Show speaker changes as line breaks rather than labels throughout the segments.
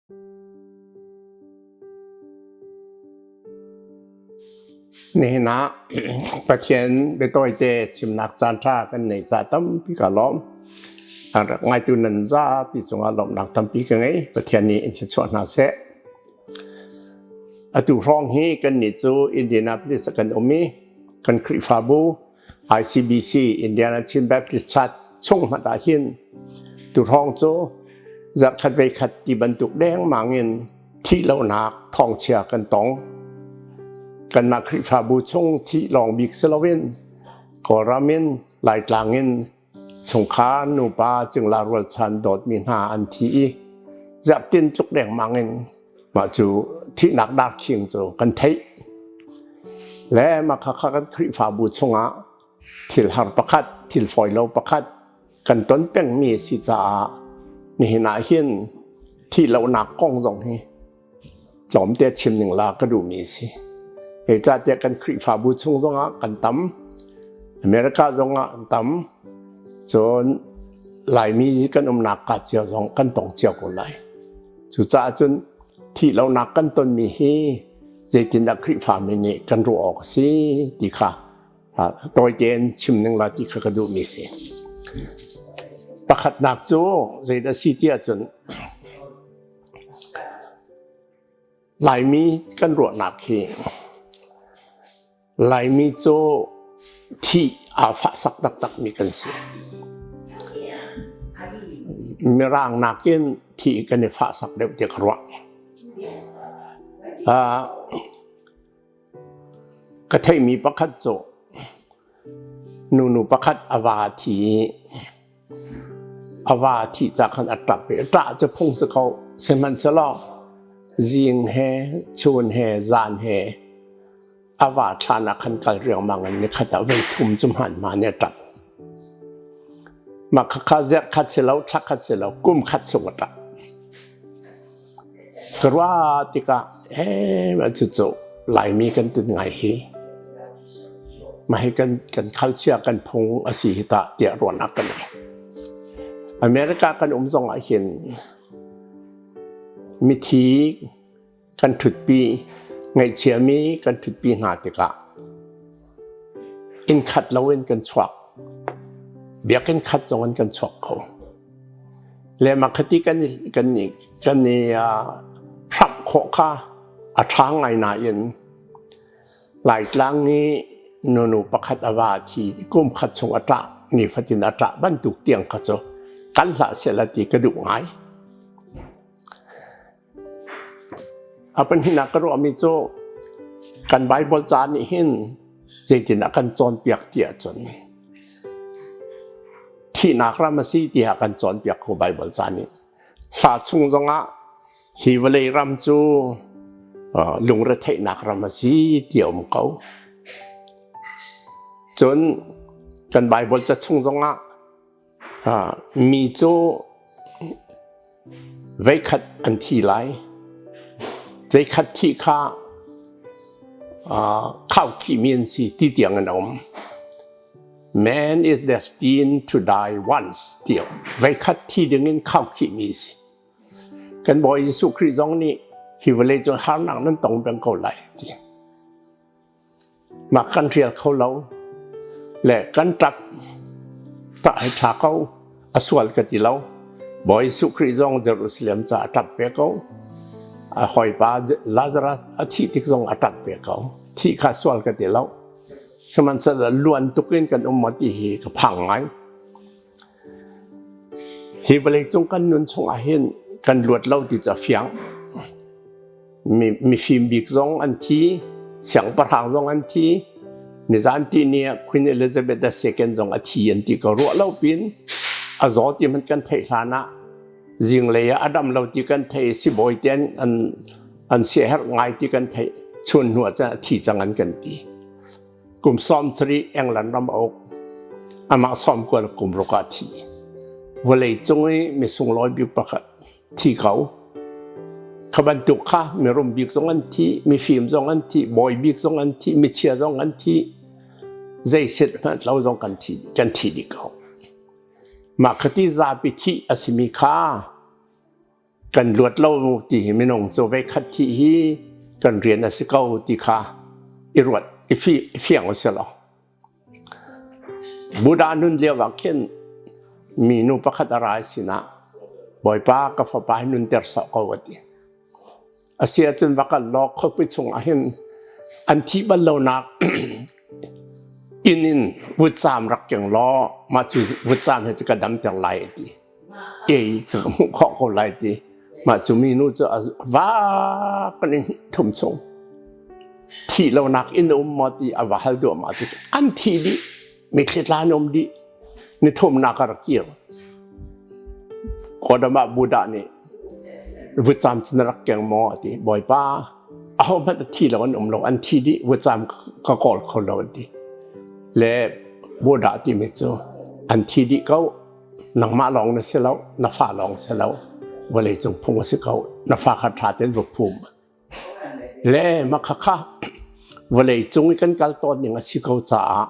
Nihin ah Pathian biatawite chimnak caanṭha kan neih ca tampi ka lawm. A rak ngaitu nan zapi cungah lawmhnak tampi ka ngei. Pathian nih in thluachuah hna seh. Atu hrawng hi kannih cu Indianapolis ah kan um i kan Khrihfabu ICBC Indiana Chin Baptist Church chung hmanh ah hin tu hrawng cu zarhkhat veikhat ti bantuk dengmang in thih lonak thawngchia kan tong. Kanmah Khrihfabu chung thih lawng bik si loin Kawlram in Laitlang in chungkhar nupa cingla rualchan dawtmi hna an thi i zarhtin tluk dengmang in mah cu thihnak darkhing cu kan theih. Le mah khakha kan Khrihfabu chungah thil har pakhat, thil fawi lo pakhat kan ton pengmi a si caah nihin ah hin thih lonak kong zong hi tlawmte chim ning la ka duhmi a si. Zeicahtiah kan Khrihfabu chung zongah kan tam, America zongah an tam, cun Laimi kan umnak ka cio zong kan tong cio ko lai. Cucaah cun thih lonak kan tonmi hi zeitindah Khrihfami nih kan ruah awk a si ti kha tawi tein chim ning la ti kha ka duhmi si. Pakhatnak cu zeidah si ti ahcun Laimi kan ruahnak hi Laimi cu thih aa fahsak taktakmi kan si. Mirang nakin thih kan i fahsak deuh ti ka ruah. Ka theihmi pakhat cu nunu pakhat a va thi i a va thih ca khan a ṭap i a ṭah cu phung si ko. Sihmanhsehlaw zing he chun he zan he a va thlan ah khan kal riangmang in nikhat ah voi thum cu hmanhman i a ṭap. Mah khakha zerh khat si lo, thla khat si lo, kum khat chung a ṭap. Ka ruah tikah ee cucu Laimi kan tun ngai hi mah hi kan kan culture kan phung a si hi tah tiah ruahnak ka nei. America kan um zong ah hin mithi kan ṭhutpi ngaihchiami kan ṭhutpi hna tikah inn khat loin kan chuak. Biakinn khat zong in kan chuak kho. Le mah khati kan i kan i kan i hramh khawh kha a ṭha ngai nain Laitlang i nunu pakhat a va thi kum khat chung a ṭah nifatin a ṭah bantuk tiang kha cu kan hlah sehla ti ka duh ngai. A pahnihnak ka ruahmi cu kan Baibal ca nih hin zeitin a kan cawnpiak ti ahcun thihnak ram a si tiah kan cawnpiak kho Baibal ca nih. Hla chung zongah hi vawlei ram cu lungretheihnak ram a si ti a um ko. Cun kan Baibal ca chung zongah Mi cu voikhat an thi lai. Voikhat thih kha khaukhihmi an si ti tiang an um. Man is destined to die once ti a um. Voikhat thi dingin khaukhihmi a si. Kan Bawi Jesuh Khrih zong nih hi vawlei cung harnak nan tong peng ko lai a ti. Mah kan rial kho lo le kan ṭap ṭah hi ṭha ko a sual ka ti lo. Bawi Jesuh Khrih zong Jerusalem ca a ṭap ve ko. A hawipa Lazarus a thih tik zong a ṭap ve ko. Thih kha sual ka ti lo. Sihmanhsehlaw luan tuk in kan um maw ti hi ka phang ngai. Hi vawleicung kan nun chungah hin kan luat lo ti cu a fiang. Mifim bik zong an thi, siangpahrang zong an thi. Nizan ti ni ah Queen Elizabeth II zong a thi an ti ko. Ruah lo pin a zaw ti hmanh kan theih hlan ah zinglei ah a dam lo ti kan theih sibawi te an an siaherh ngai ti kan theih. Chun hnu ah cun a thi cang an kan ti. Kum 70 England ram a uk. Amah 90 kum ruk ah thi. Vawlei cung i misunglawi bik pakhat thi ko. Kha bantuk kha mirum bik zong an thi, mifim zong an thi, bawi bik zong an thi, michia zong an thi. Zei sit hmanh lo zong kan thi, kan thi dih ko. Mah khati zapi thih a simi kha. Kan luat lo ti hi minung cu veikhat thih hi kan rian a si ko ti kha i ruat i fiang u si law. Buddha nun lio ah khin minu pakhat a ra i sinah Bawipa ka fapa hi nunter sawh ko a ti. A si ahcun va kal law khuapi chungah hin an thih bal lonak inn in vutcaam rak keng law mah cu vutcaam he cu ka damter lai a ti. Ei ka hmuh khawh ko lai ti. Mah cu minu cu a vak kan in thum chung. Thih lonak inn a um maw ti a va hal duahmah ti an thi dih mitthli tla an um dih. Ni thumnak a rak kir. Gautama Buddha nih vutcaam cu na rak keng maw a ti. Bawipa, ahohmanh a thi lo an um lo, an thi dih, vutcaam ka kawl kho lo an ti. Le Buddha timi cu an thi dih ko, nangmah lawng na si lo, na fa lawng si lo, vawleicung phung a si ko, na fa kha ṭha tein va phum. Le mah khakha vawleicung i kan kal tawn ning a si ko caah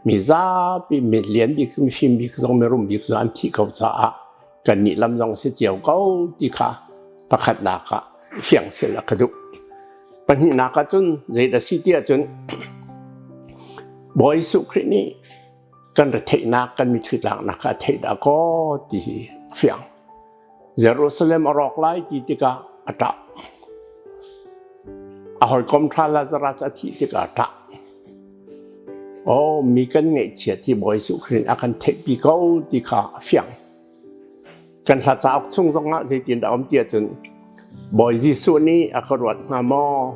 mi zapi mi lian bik mifim bik zong mirum bik zong an thih ko caah kannih lam zong si cio ko ti kha pakhatnak ah fiang sel a ka duh. Pahnihnak ah cun zeidah si ti ahcun Bawi Jesuh Khrih nih kan retheihnak kan mitthli tlaknak kha a theih dah kaw ti hi a fiang. Jerusalem a rawk lai ti tikah a ṭah. A hawikom ṭha Lazarus a thih tikah a ṭah. Oh, mi kan ngaihchiat hi Bawi Jesuh Khrih a kan theihpi ko ti kha a fiang. Kan hla cauk chung zongah zeitindah um ti ahcun Bawi Jesuh nih a ka ruat hnga maw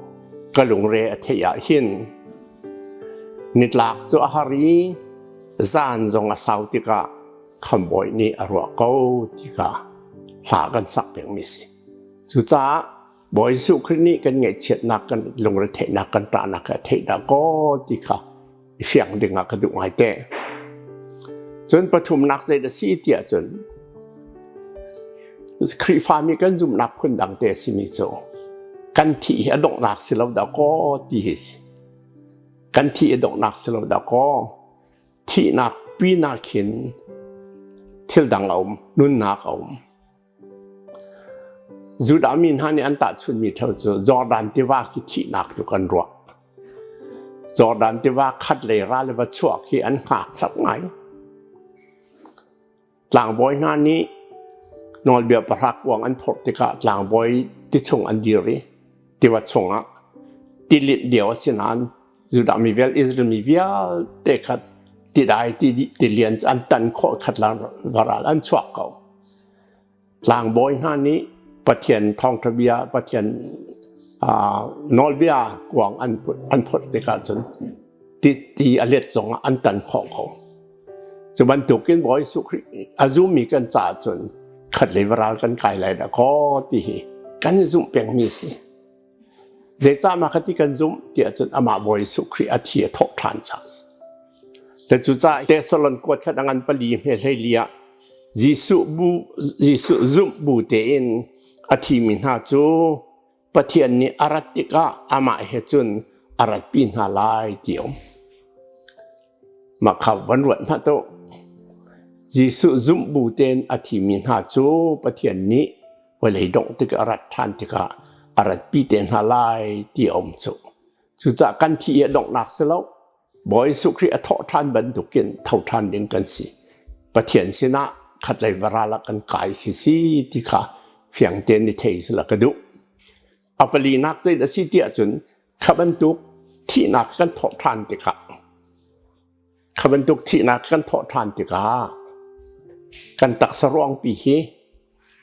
ka lungre a theih ah hin nitlak cu a har i zan zong a sau tikah khambawi nih a ruah ko ti kha hla kan sak pengmi si. Cucaah Bawi Jesuh Khrih nih kan ngaihchiatnak, kan lungretheihnak, kan ṭahnak a theih dah kaw ti kha i fiang ding ah ka duh ngai te. Cun pathumnak zei dah si tiah cun Khrihfami kan zumhnak phun dang te a simi cu kan thih hi a donghnak si lo dah kaw ti hi si. Kan thih a donghnak si lo dah kaw Thihnak pinak khin thil dang a um, nunnak a um. Judah mi hna nih an tahchunhmi ṭheo cu Jordan tiva khi thihnak tluk an ruah. Jordan tiva khat lei ral le va chuah khi an hngak hlap ngai. Tlangbawi hna nih nawlbia pahra kuang an phorh tikah tlangbawi ti chung an dir i tiva chungah tilinh dio a si nain Judah mi vial Israel mi vialte kha tidai tilian an tan khawh khat la varal an chuak ko. Tlangbawi hna nih Pathian thawngṭha bia Pathian nawlbia kuang an phorh tikah cun ti ti a let zongah an tan khawh ko. Cu bantukin Bawi Jesuh Khrih a zummi kan caah cun khat lei varal kan kai lai dah kaw ti hi kan i zumh pengmi a si. Zeicah mah kha ti kan zumh tiah cun amah Bawi Jesuh Khrih a thi a thawh ṭhan caah a si. Le cucaah Tesalon kuat a ngan pali hme hleili ah Jesuh bu Jesuh zumh bu tein a thimi hna cu Pathian nih a rat tikah amah he cun a ratpi hna lai ti a um. Mah kha van ruat hna tuah. Jesuh zumh bu tein a thimi hna cu Pathian nih vawlei dongh tikah a rat ṭhan tikah a ratpi te hna lai ti a um cu. Cucaah kan thih hi a donghnak si lo. Bawi Jesuh Khrih a thawh ṭhan bantukin tho ṭhan ding kan si. Pathian sinah khatlei varal ah kan kai khi si ti kha fiang tein i thei sila ka duh. A palinak zei a si tiah cun kha bantuk thihnak kan thawh ṭhan tikah kha bantuk thihnak kan thawh ṭhan tikah kan taksa ruangpi hi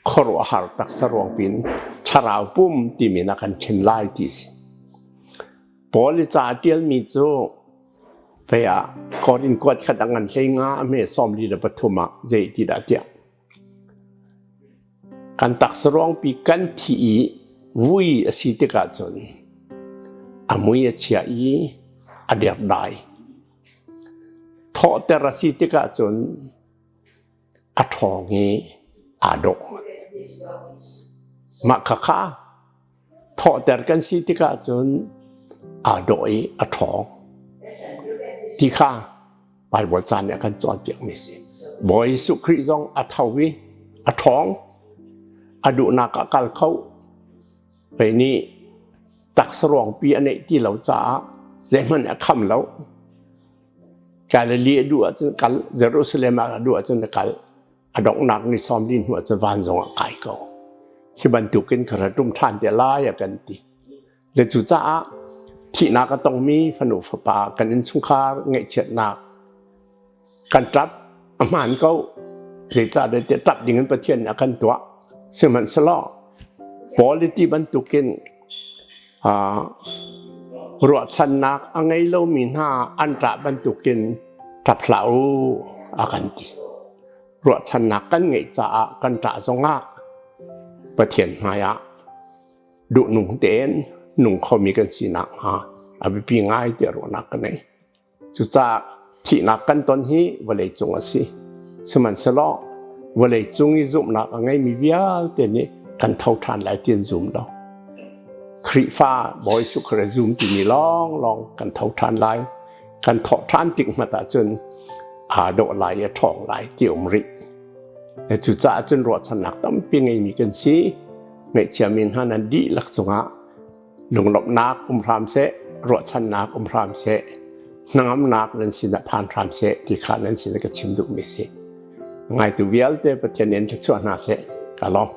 khuaruahhar taksa ruangpi in thlarau pum timi na kan thlen lai ti si. Paul i ca a ṭialmi cu vei ah Korin kuat khat a ngan hlei nga a hme 43 ah zei ti dah tiah kan taksa ruangpi kan thi i vui a si tikah cun a mui a chia i a derdai. Thawhter a si tikah cun a ṭhawng i aa dawh. Mah khakha thawhter kan si tikah cun aa dawh i a ṭhawng. Ti kha Baibal ca nih a kan cawnpiakmi si. Bawi Jesuh Khrih zong a tho i a ṭhawng. A duhnak ah kal kho. Hei nih taksa ruangpi a neih ti lo caah zeihmanh a kham lo. Galilee a duh ahcun kal, Jerusalem ah a duh ahcun a kal. A donghnak ni sawm li hnu ahcun van zong ah kai ko. Hi bantukin ka ra ṭum ṭhan te lai a kan ti. Le cucaah thihnak a tongmi fanu fapa kan innchungkhar ngaihchiatnak kan ṭap a hmaan ko. Zeicahtiah tiah ṭap dingin Pathian nih a kan tuah. Sihmanhsehlaw Paul i ti bantukin ruahchannak a ngei lomi hna an ṭah bantukin ṭap hlah u a kan ti. Ruahchannak kan ngeih caah kan ṭah zongah Pathian hmaiah duhnung tein nung khomi kan si nakhnga a biapi ngai tiah ruahnak ka nei. Cucaah thihnak kan ton hi vawleicung a si. Sihmanhsehlaw vawleicung i zumhnak a ngeimi vialte nih kan tho ṭhan lai ti an zum lo. Khrihfa Bawi Jesuh Khrih zum timi lawnglawng kan tho ṭhan lai. Kan thawh ṭhan tik hmanh ahcun aa dawh lai i a ṭhawng lai ti um rih. Cucaah cun ruahchannak tampi ngeimi kan si. Ngaihchiami hna nan dihlak cungah lunglawmhnak um hram seh, ruahchannak um hram seh, hnangamnak nan sinah phan hram seh ti kha nan sinah ka chim duhmi si. Ngaitu vialte Pathian in thluachuah hna seh. Ka lawm.